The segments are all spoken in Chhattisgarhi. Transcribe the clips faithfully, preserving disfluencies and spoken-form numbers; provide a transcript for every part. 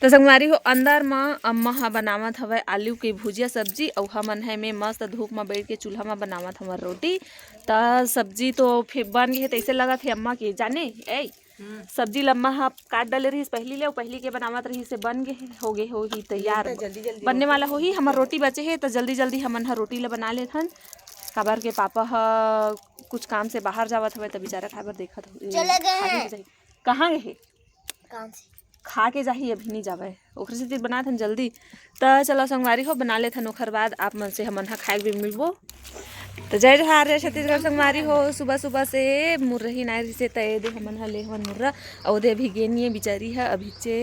तो संगवारी हो, अंदर म अम्मा ह बनावत हवय आलू के भुजिया सब्जी, अउ हमन ह में मस्त धूप म बैठ के चूल्हा म बनावत हवन रोटी। त सब्जी तो फिर बन गे हे, तइसे लगत हे अम्मा के जाने। ए, सब्जी ल अम्मा ह काट डाले रहिस पहिली ले, अउ पहिली के बनावत रहिस, से बन गे हे, हो गे होही तैयार। त जल्दी जल्दी बनने रोटी वाला होही। हमर रोटी बचे हे, त जल्दी जल्दी हमन ह रोटी ल बना लेथन। काबर के पापा ह कुछ काम से बाहर जावत हवय, त बेचारा खाए बर देखत हो, चले गए हैं। कहाँ गए हे? काम से। खा के जाही, अभी नहीं जावय, ओखरे सेती बनात हन जल्दी। त चलो संगवारी हो, बना लेथन, ओखर बाद आप मन से हमन ह खाए के भी मिलबो। त जय जोहार, जय छत्तीसगढ़ संगवारी हो। सुबह सुबह से मुर्रा ही नाय रहिसे, त ए दे हमन ह ले हवन मुर्रा। अउ दे अभी गेनिए बिचारी ह, अभी चे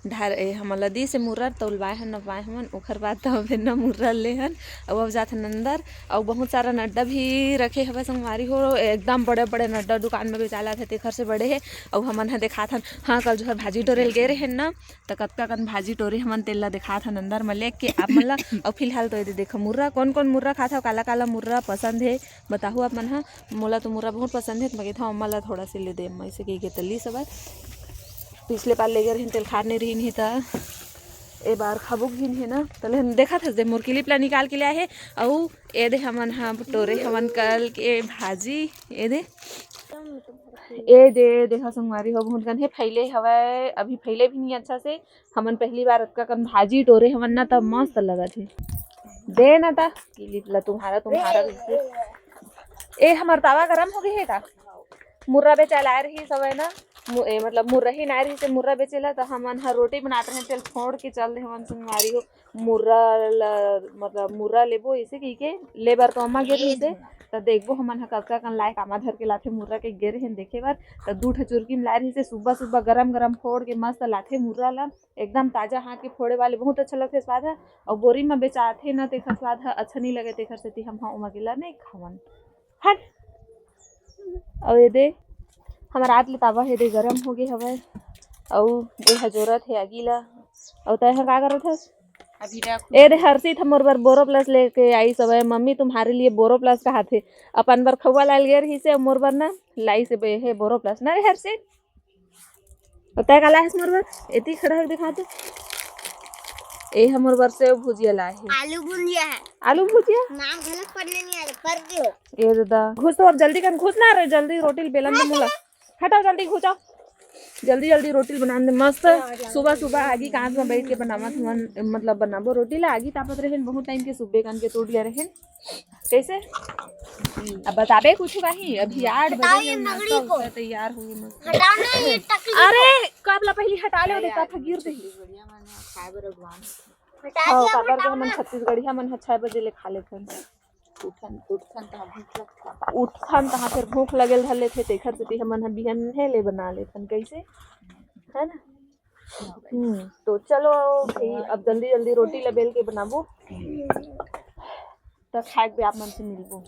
धार ए हमन ल दिस हे मुर्रा, तौलवाए हन, नपवाए हवन, ओखर बाद त फेर न मुर्रा ले हन। अउ अब जात हन अंदर। अउ बहुत सारा नड्डा भी रखे हवय संगवारी हो, एकदम बड़े बड़े नड्डा दुकान में बेचाला थे, तेखर से बड़े हे। अउ हमन ह देखात हन, हाँ, कल जो है भाजी टोरे ल गे रहेन ना, त कतका कन भाजी टोरे हमन, तेला देखात हन अंदर म लेके आप मन ला। अउ फिलहाल तो एदे देखो मुर्रा, कौन कौन मुर्रा खात हव, काला काला मुर्रा पसंद हे, बताहू आप मन ह। मोला तो मुर्रा बहुत पसंद हे, त मैं कहिथव अम्मा ला थोड़ा से ले दे, अम्मा इसे कहिके तली सब। पिछले बार ले गे रहेन, तेल खार नहीं रहिन हे, त ए बार खाबो घिन हे ना, त लेहन देखत हस दे मोर clip ला निकाल के ले आए हे। अउ ए दे हमन ह टोरे हवन कल के भाजी, ए दे, ए दे, देखा संगवारी हो, बहुत कन हे फैले हवय, अभी फैले भी नहीं अच्छा से। हमन पहली बार अतका कन भाजी टोरे हवन ना, त मस्त लगत हे। दे ना ता, clip ला तुम्हारा, तुम्हारा कैसे? ए, हमर तावा गरम हो गए हे का? मुर्रा बेचाला आए रही सवय ना, मु-, ए, मतलब मुर्रा ही ना रही से मुर्रा बेचेला, त हमन ह रोटी बनात रहे, तेल फोड़ के चल दे हमन संगवारी हो। मुर्रा ल-, मतलब मुर्रा लेबो, इसे कहिके ले बर तो अम्मा गे रहिस हे। त देखबो हमन ह कतका कन लाए कामा धर के लाथे मुर्रा के, गे रहेन देखे बर। त दू ठो चुरकी म लाए रहिस हे, सुबह सुबह गरम गरम फोड़ के मस्त लाथे मुर्रा ला, एकदम ताजा हाथ के फोड़े वाले, बहुत अच्छा लगथे स्वाद ह। अउ बोरी म बेचाथे न, तेखर स्वाद ह अच्छा नहीं लगे, तेखर सेती हम ह ओमा के ला नहीं खावन। हट। अउ ये दे, हमर आत ले तावा हे दे, गरम हो गे हवय। अउ ये ह जोरत हे आगी ला। अउ तै ह का करत हस? अभी रख। ए दे, हर्षित ह मोर बर बोरोप्लस लेके आइस हवय। मम्मी तुम्हारे लिए बोरोप्लस कहाथे। अपन बर खउवा लाए ल गे रहिस हे, मोर बर ना लाइस हे बे-, हे बोरोप्लस ना रे हर्षित। अउ तै का लाए हस मोर बर? एती खड़ा होके दिखा तो। ए ह मोर बर सेव भुजिया लाए हे। आलू भुजिया है। आलू भुजिया? नाम गलत पढ़ने नहीं आ रहा, पढ़ के हो। ए दादा, घुस तो अब जल्दी कर, घुस ना रे, जल्दी रोटी ल बेलन दे मोला। हटाओ, जल्दी घुचाओ, जल्दी जल्दी रोटी ल बनान दे मस्त। सुबह सुबह आगी कांच में बैठ के बनावत हवन, मतलब बनाबो रोटी ला। आगी तापत रहेन बहुत टाइम के, सुबह कन के टूट गए रहेन। कैसे? अब बताबे कुछ नहीं, अभी आठ बजे बताओ ये में नाश्ता मगड़ी को। होता है, तैयार हुई मस्त। हटाओ ना ये टकली को। अरे, कब ला पहली हटा ले, देखा था गिर दे। बढ़िया मन खाए बर अगवान। हटा हाँ, दिया, काबर के हटाओ हमन ना। छत्तीसगढ़िया मन ह छह बजे ले खा लेथन। उठन, उठथन तहाँ भूख लगथे। उठथन तहाँ फेर भूख लगेल धर लेथे, तेखर सेती हमन ह बिहन हे ले बना लेथन, कैसे? है ना? हम्म, तो चलो भाई, अब जल्दी जल्दी रोटी ल बेल के बनाबो, त खाए के आप मन से मिलबो।